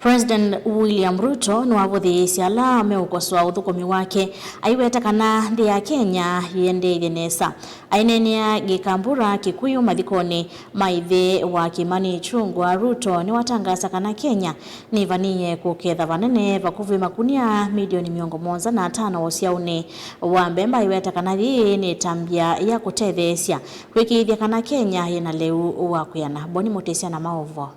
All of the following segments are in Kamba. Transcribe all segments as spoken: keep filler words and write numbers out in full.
President William Ruto nĩwavũthĩĩsye ala meũkosoa ũthũkũmi wake, aiweta kana nthĩ ya Kenya yĩendeeie nesa. Aineenea Gĩkambura Kikuyu mathikonĩ ma ĩthe wa Kimani Ichung'wah, Ruto nĩwatangaasa kana Kenya nĩvanĩĩe kũketha vanene vakuvĩ makunia milioni mĩongo mũonza na atano ũsyaũnĩ wa mbemba, aiweta kana yĩĩ nĩ ĩtambya ya kũtetheesya kwĩkĩĩthya kana Kenya yĩna lĩu wa kwĩana. Boni Mũtĩsya na maũvoo.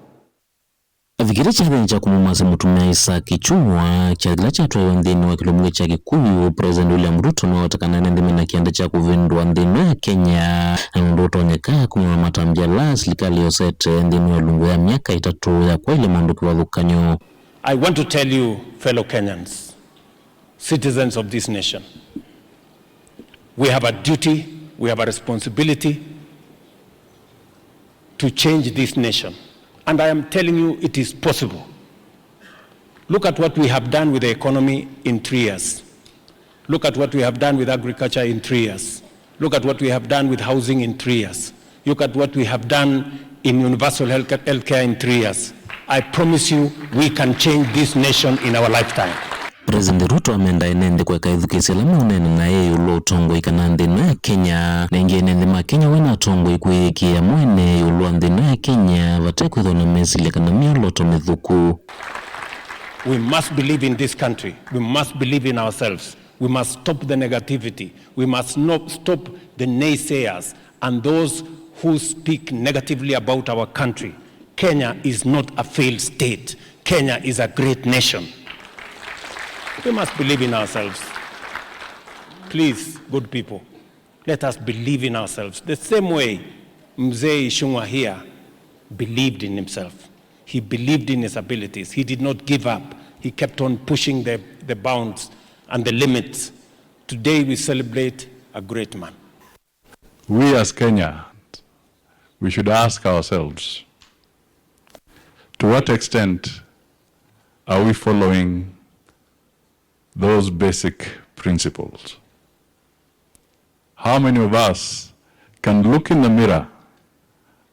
Avikĩte kyathĩnĩ kya kũmũmasya mũtumĩa Isaac Ichung'wah, kyathĩ kĩla kyatwaĩwe nthĩnĩ wa kĩlungu kya Kikuyu, President William Ruto nĩwaweta kana ene nthĩ mena kĩanda kya kũvĩndũa nthĩ ĩno ya Kenya, na nũndũ ũtonyeka kumana na matambya ala silikalĩ yosete nthĩnĩ wa ĩlungu ya myaka ĩtatũ ya kwaĩlya maũndũ kĩvathũkany'o. I want to tell you, fellow Kenyans, citizens of this nation, we have a duty, we have a responsibility to change this nation. And I am telling you, it is possible. Look at what we have done with the economy in three years. Look at what we have done with agriculture in three years. Look at what we have done with housing in three years. Look at what we have done in universal health, healthcare in three years. I promise you, we can change this nation in our lifetime. President Ruto amenda ene nthĩ kũeka ĩthukĩĩsya ala meũneena na ĩũlũ wa ũtongoi kana nthĩ ĩno ya Kenya. Na ĩngĩ ene nthĩ ma Kenya wena atongoi kwĩyĩkĩĩa mwene ĩũlũ wa nthĩ ĩno ya Kenya vate kwĩthwa na mesilya kana myolooto mĩthũku. We must believe in this country. We must believe in ourselves. We must stop the negativity. We must not stop the naysayers and those who speak negatively about our country. Kenya is not a failed state. Kenya is a great nation. We must believe in ourselves. Please, good people, let us believe in ourselves. The same way Mzee Ichung'wah here believed in himself. He believed in his abilities. He did not give up. He kept on pushing the, the bounds and the limits. Today we celebrate a great man. We as Kenyans, we should ask ourselves, to what extent are we following those basic principles? How many of us can look in the mirror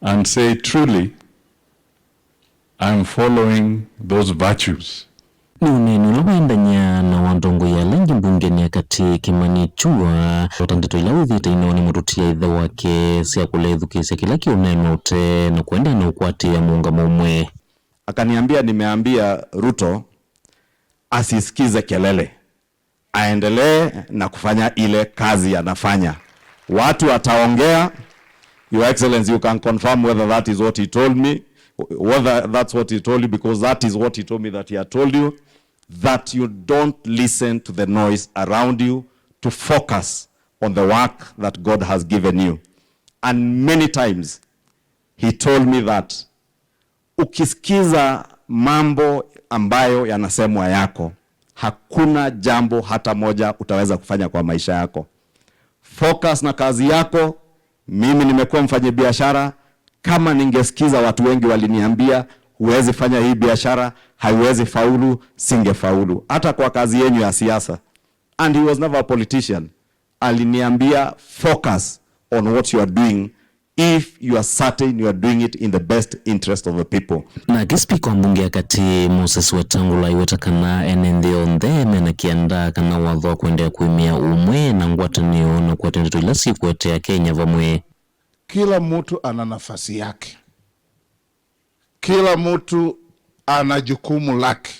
and say, "Truly, I'm following those virtues"? Nĩ ũneeni ũla waendany'a na wa atongoi ala aingĩ mbungenĩ ya katĩ, Kimani Ichung'wah, ota ndeto ila wĩthĩĩte inewa nĩ mũtũtia ĩthe wake sya kũlethukĩĩsya kĩla kĩũneenwa ũtee na kũendeea na ũkwatĩĩa mũũngamo ũmwe. Akaniambia, "Nimeambia Ruto asisikize kelele, aendelee na kufanya ile kazi anafanya. Watu wataongea. Your Excellency, you can confirm whether that is what he told me, whether that's what he told you, because that is what he told me that he had told you, that you don't listen to the noise around you, to focus on the work that God has given you." And many times he told me that ukisikiza mambo ambayo yanasemwa yako, hakuna jambo hata moja utaweza kufanya kwa maisha yako. Focus na kazi yako. Mimi nimekuwa mfanyabiashara. Kama ningesikiza watu wengi waliniambia, "Huwezi fanya hii biashara, haiwezi faulu," singefaulu. Hata kwa kazi yenyu ya siasa. And he was never a politician. Aliniambia, "Focus on what you are doing if you are certain you are doing it in the best interest of the people." Nake spika wa mbunge ya katĩ, Moses Wetangula, aiweta kana ene nthĩ onthe mena kĩanda kana watho wa kũendeea kũĩmĩa ũmwe na ngwatanĩo na kũete ndeto ila syĩkũetea Kenya vamwe. Kila mtu ana nafasi yake. Kila mtu ana jukumu lake.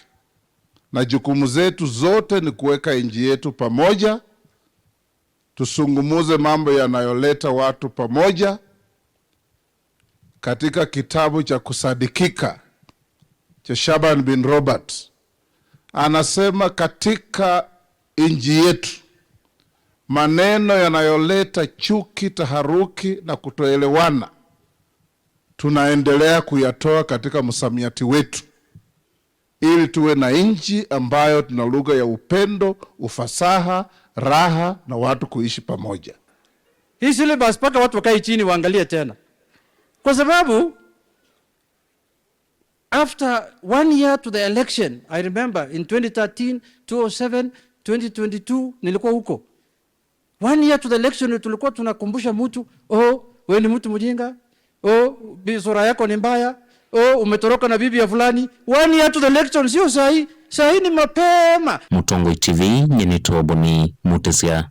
Na jukumu zetu zote ni kuweka nchi yetu pamoja, tusungumuze mambo yanayoleta watu pamoja katika kitabu cha kusadikika cha Shaban bin Robert. Anasema katika nchi yetu, maneno yanayoleta chuki, taharuki na kutoelewana, tunaendelea kuyatoa katika msamiati wetu, ili tuwe na nchi ambayo tuna lugha ya upendo, ufasaha, raha na watu kuishi pamoja. Hii syllabus mpaka watu wakae chini waangalie tena. Kwa sababu after one year to the election, I remember in twenty thirteen, two oh seven, twenty twenty-two, nilikuwa huko. One year to the election, tulikuwa tunakumbusha mtu, "Oh, wewe ni mtu mjinga. Oh, bi-, sura yako ni mbaya. Oh, umetoroka na bibi ya fulani. One year to the election, sio sahi. Sahi ni mapema. Mũtongoi T V, nyie nĩ Toboni Mũtĩsya.